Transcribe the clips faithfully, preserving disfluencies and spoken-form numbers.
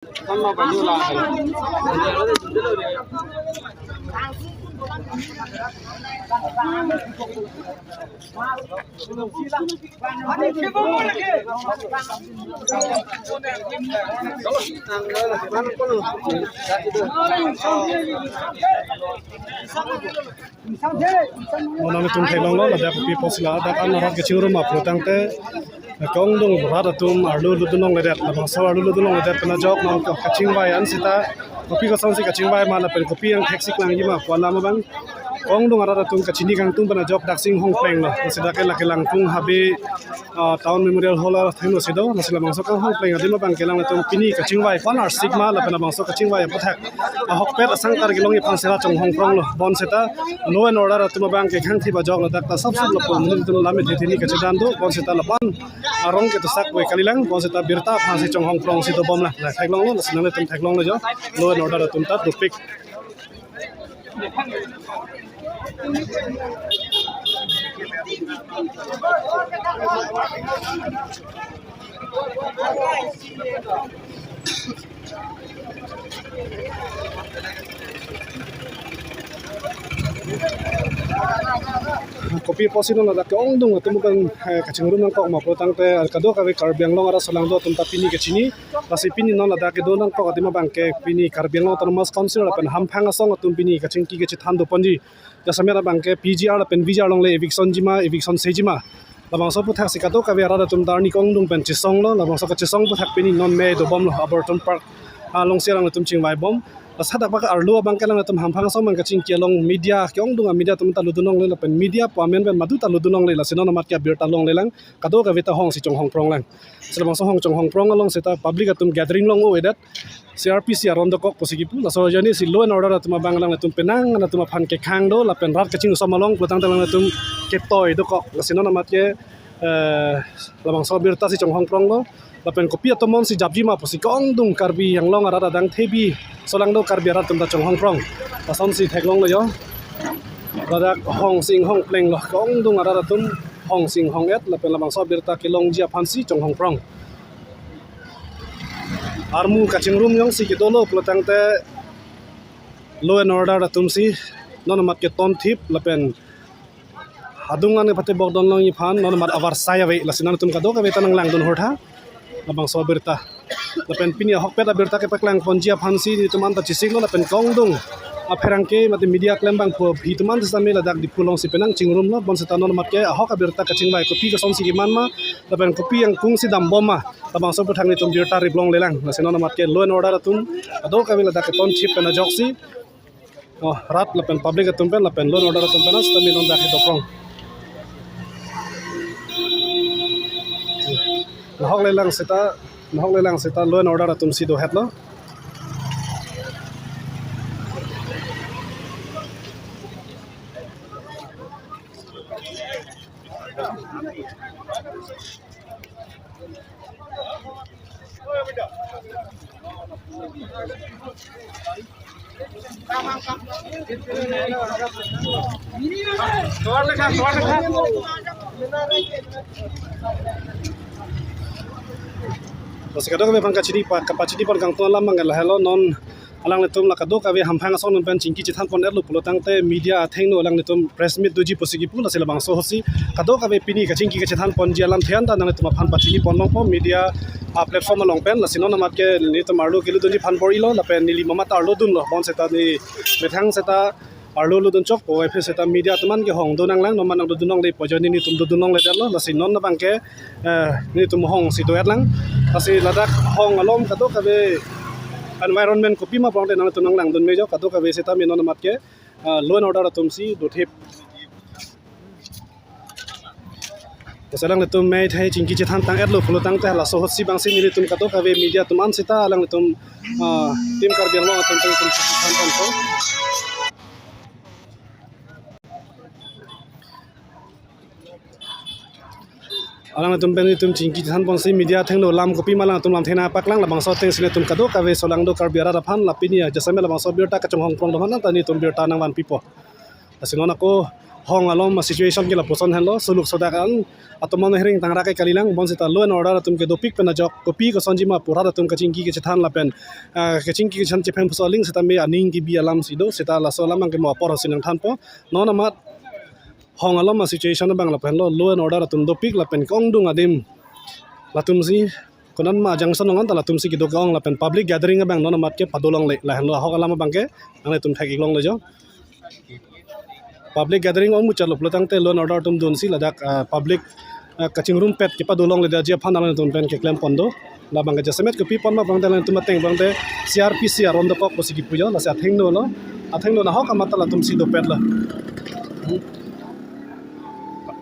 Mo nanglitum theklonglo, ladak kopi apotsi ladak an arat kachingrum apro tangte, kongdung rat atum arlo lutdun longledet, labangso arlo lutdun longledet pen ajok nang kachingvai an seta, kopi kosonsi kachingvai ma lapen kopi angthek si klangji ma pu alam abang kongdung arat atum kachini kangtung pen ajok daksi inghong plenglo. Seta ke lake Langpung Habe, ah, Town Memorial Hall athengno si do, lasi labangso kanghong pleng adim abang ke alanglitum pini kachingvai ko-an arsik ma lapen labangso kachingvai aputhak ahokpet asang karbi kelongji aphan seta chonghong pronglo. Bonseta law and order atum abang ke khangthip ajok ladak ta sapsap lapu amonit atum lam ethe theni kachedan do. Bonseta lapu-an arong ke tosak boi kalilang. Bonseta birta aphansi chonghong prongsi dobomlang. Theklonglo, lasi nanglitum theklonglo jo. Law and order atum ta dopik. Kopi apotsi non ladak ke-ongdung atum pen, eh, kachingrum nangkok ma pu tangte, kadokave Karbi Anglong arat solangdo atum ta pini kachini. Lasi pini non ladak kedo nangkok adim abang ke pini Karbi Anglong Autonomous Council lapen hamphang asong atum pini kachingki kachethan doponji. Jasemet abang ke P G R lapen V G R alongle eviction ji ma, eviction seji ma. Labangso aputhaksi kadokave arat atum ta arni kongdung pen chesonglo, labangso kachesong aputhak pini non mei dobomlo, Aborton Park alongsi alanglitum chingvaibom. Lasi hadak bak arlo abang ke alanglitum hamphang asong abang kachingki along media ke-ongdung amedia atum ta lutdun longle lapen media pu amen pen madu ta lutdun longle, lasi non amat ke abirta longlelang, kadokave ta hongsi chonghong pronglang. Seta labangso hong chonghong prong along seta public atum gathering long-o-edet. C R P C aron dokok pusi kipu, laso ajoinesi law and order atum abang alanglitum penang an atum aphan kekhang do, lapen rat kachingsom along pu tangte alanglitum ketoi dokok. Lasi non amat ke, eh, labangso abirta si chonghong pronglo. Lapen kopi atomon si japji ma pusi kongdung Karbi Anglong arat adang thebi solangdo Karbi arat atum ta chonghong prong. Lasonsi theklonglo jo. Ladak hongsi inghong plenglo, kongdung arat atum hongsi inghong-et lapen labangso abirta kelongji aphansi chonghong prong. Armu kachingrum jongsi kedolo pulo tangte law and order atumsi non amat ke tonthip lapen adung an pate bokdon longji aphan non amat avarsai ave, lasi nangtum kadokave ta nanglangdun hurtha labangso abirta. Lapen pini ahokpet abirta kepaklang ponji aphansi nelitum anta chesiklo lapen kongdung apherangke mate media klembang phu aphi atum anta sitame ladak Diphu alongsi penang chingrumlo. Bonseta non amat ke ahok abirta kachingvai kopi kosonsi keman ma lapen kopi angkungsi dambom ma, labangso aputhak nelitum birta rip longlelang. Lasi non amat ke law and order atum kadokave ladak ketonthip pen ajoksi, oh, rat lapen public atum pen lapen law and order atum pen sitame non dak kedo prong. Nahoklelang seta, nahoklelang seta law and order atumsi dohetlo. Lasi kadokave aphan kachini pa, kapachini pon kangtung alam abang lahelo, non alanglitum la kadokave hamphang asong atum pen chingki chethan pon-etlo pulo tangte media athengno alanglitum press meet doji pusi kipu, lasi labangso ahutsi kadokave pini kachingki kachethan ponji alamthe anta nanglitum aphan pachini pon longpo media a-platform along pen. Lasi non amat ke nelitum arlo kelutdunji aphan bor-ilo lapen neli mamat arlo dunlo, bonseta ne methang seta arlo lutdun chokpo, aphi seta media atum an ke hong do nanglang, non ma nangdodun longle pu ajoine nelitum dodun longledetlo. Lasi non abang ke, eh, nelitum hongsi do-etlang. Lasi ladak hong alom kadokave environment kopi ma prong te nangtum nanglangdun mejo, kadokave sitame non amat ke, eh, law and order atumsi dothip. Lasi alanglitum mei thai chingki chethan tang-etlo pulo tangte laso ahutsi abangsi nelitum kadokave media atum an seta alanglitum, ah, Team Karbi Anglong atum pen chingki chethan ponpo. Alanglitum pen nelitum chingki chethan ponsi media athengno lam kopi ma alanglitum lamthe nangpaklang, labangso atengsi nelitum kadokave solangdo Karbi arat aphan la pini a jasemet labangso abirta kachonghong prong do aphan anta nelitum birta nangvanpipo. Lasi non ako Hong along ma situation ke lapuson henlo, suluk sodak an atum ahiring tangrak ke kalilang, bonseta law and order atum ke dopik pen ajok, kopi kosonji ma pu rat atum kachingki kachethan lapen, ah, kachingki kachethan chephen puso aling setame aning kebi alam si do, seta laso alam abang ke mo apor hosi nangthanpo. Non amat Hong along ma situation abang lapu henlo, law and order atum dopik lapen ke-ongdung adim latum si, konat ma junction along an ta latum si kedo ke-ong lapen public gathering abang non amat ke padolongle, lahenlo ahok alam abang ke nanglitum thek-ik longle jo. Public gathering ong muchotlo pulotangte law and order atum dunsi ladak, ah, public, ah, kachingrumpet kepadolongledet ji aphan alangtum pen keklem pon do. Labang ke jasemet kopi pon ma pulotangte alangtum ateng pulotangte C R P C aron dokok pusi kipu jo, lasi athengno lo. Athengno ahok amat ta latum si dopetlo. Hmm.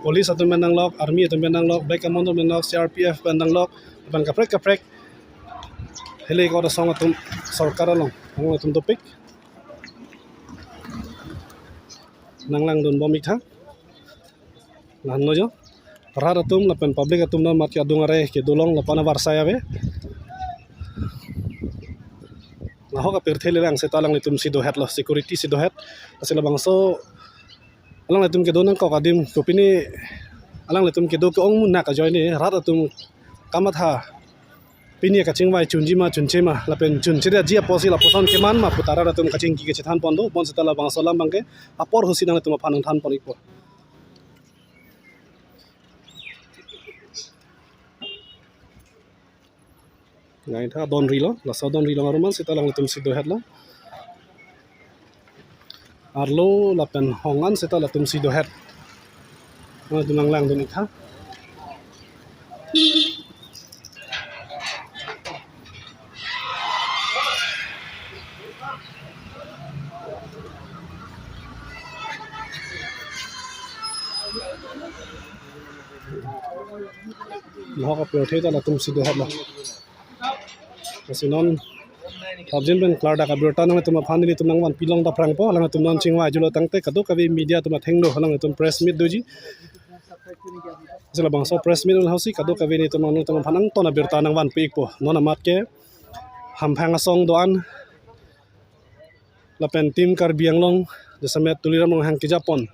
Police atum pen nanglok, army atum pen nanglok, black commando pen nanglok, C R P F pen nanglok, lapen kaprek kaprek helicopter asong atum sorkar along, alangtum dopik. Nanglangdun bom ik tha. Lahenlo jo. Rat atum lapen public atum non amat ke adung are kedolong lapen avarsai ave. Ahok apirthe lelang seta alanglitum si dohetlo, security si dohet. Lasi labangso alanglitum kedo nangkok adim kopine alanglitum kedo ke-ong munak ajoine rat atum kamatha pini kachingvai chunji ma chunche ma lapen chunchedetji apotsi lapuson keman ma pu ta rat atum kachingki kachethan pon do, bonseta labangso alam abang ke apor hosi nanglitum aphan nangthan pon ikpo. Ngai tha donri lo, laso donri lo aruman seta alangtum si dohetlo. Arlo lapen hong an seta latum si dohet. Alangtum nanglangdun ik tha. Lahok apirthe ta latum si dohetlo. Lasi non thapjin pen klardak abirta nanglitum aphan nelitum nangvanpi long ta prangpo, alangtum non chingvai julo tangte kadokave media atum athengno alangtum press meet doji. Lasi labangso press meet un hausi kadokave nelitum nangtum aphan angton abirta nangvanpi ikpo. Non amat ke hamphang asong do-an lapen Team Karbi Anglong jasemet Tuliram Ronghang kejapon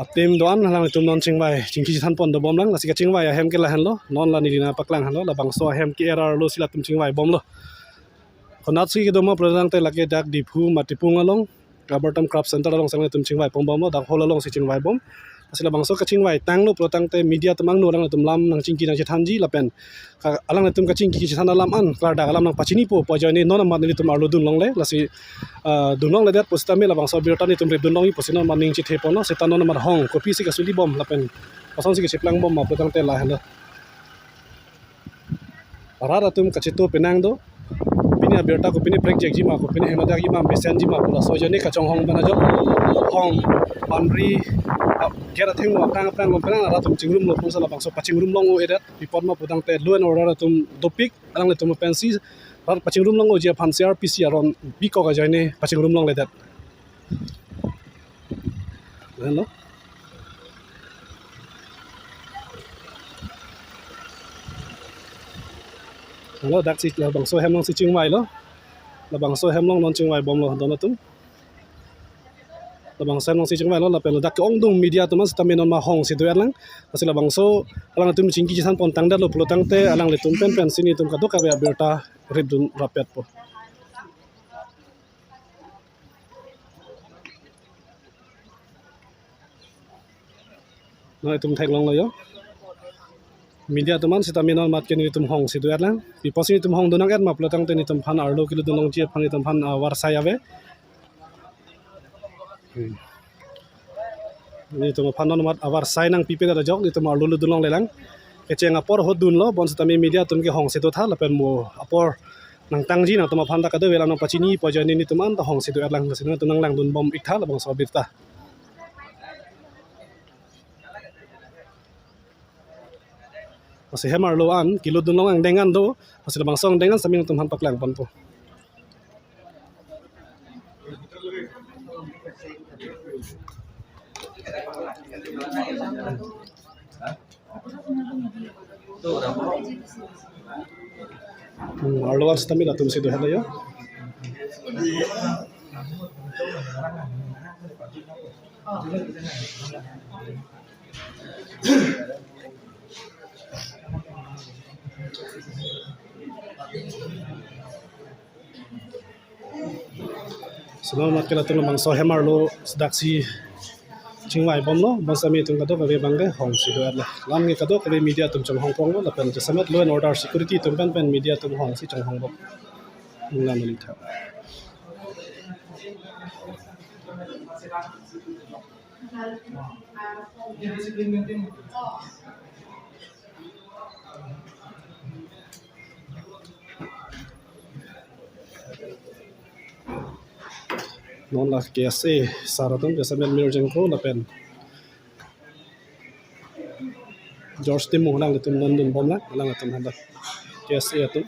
a-team do-an alangtum non chingvai chingki chethan pon dobomlang, lasi kachingvai ahem ke lahenlo, non la neli nangpaklang henlo, labangso ahem ke-er arlo si latum chingvai bomlo. Konatsi kedo ma pulotangte lake dak Diphu Matipung along Rubber Time Craft Center along si alangtum chingvai pon bomlo, dak hall along si chingvai bom. Lasi labangso kachingvai tanglo pulotangte media atum angno alangtum lam nangchingki nangchethanji lapen ka-, alanglitum kachingki kachethan alam an klardak alam nangpachinipo pu ajoine non amat nelitum arlo dunlongle, lasi, ah, dunlongledet pusitame labangso abirta nelitum rip dunlongji pusi non amat ning chethe ponlo, seta non amat hong kopisi kasuli bom lapen kosonsi kacheplang bom ma pulotangte lahenlo. Rat atum kachetu penang do. Pini abirta kopine prekjekji ma, kopine hemajak ji ma, mesenji ma pu laso ajoine kachonghong pen ajok hong pamri, ah, gate athengno aphrang aphrang along penang rat atum chingrumlo, bonseta labangso pachingrum long un-edet, pi apot ma pulotangte law and order atum dopik, alanglitum pensi rat pachingrum long unji aphan C R P C aron bikok ajoine pachingrum longledet. Lahenlo. Lahenlo, daksi labangso ahem along si chingvailo. Labangso ahem along non chingvai bomlo don atum. Labangso ahem along si chingvailo lapen dak ke-ongdung media atum an setame non ma hong si do-etlang. Lasi labangso alangtum chingki chethan pon tangdetlo pulotangte alanglitum pen pensi nelitum kadokave abirta rip dun rapetpo. Non itum theklonglo jo. Media atum an setame non amat ke nelitum hong si do-etlang. Pi apotsi nelitum hong do nang-et ma pulotangte nelitum aphan arlo kelut dunlongji aphan nelitum aphan, ah, avarsai ave. Hmm. Nelitum aphan non amat avarsai nangpipedet ajok nelitum arlo lut dunlonglelang. Kecheng apor ahut dunlo, bonsetame media atum ke hong si do tha lapen mo apor nangtangji nangtum aphan ta kadokave alam nangpachini pu ajoine nelitum anta hong si do-etlang, lasi nangtum nanglangdun bom ik tha labangso abirta. Lasi hem arlo an kelut dunlong angdeng an do, lasi labangso angdeng an setame nangtum aphan paklang ponpo. Hmm, arlo an setame latum si do-etlo jo. Selamat ke latum labangso hem arlo sedaksi chingvai bomlo, bonsitame itum kadokave abangke hongsi do-et lo. Alam ke kadokave media atum chonghong ponglo, lapen jasemet law and order security atum pen pen media atum hongsi chonghong bom. Nang nang tha. Non la K S A sar atum, jasemet Mir Jengkho lapen George Timung, alanglitum non dun bomlang, alanglitum hadak K S A atum.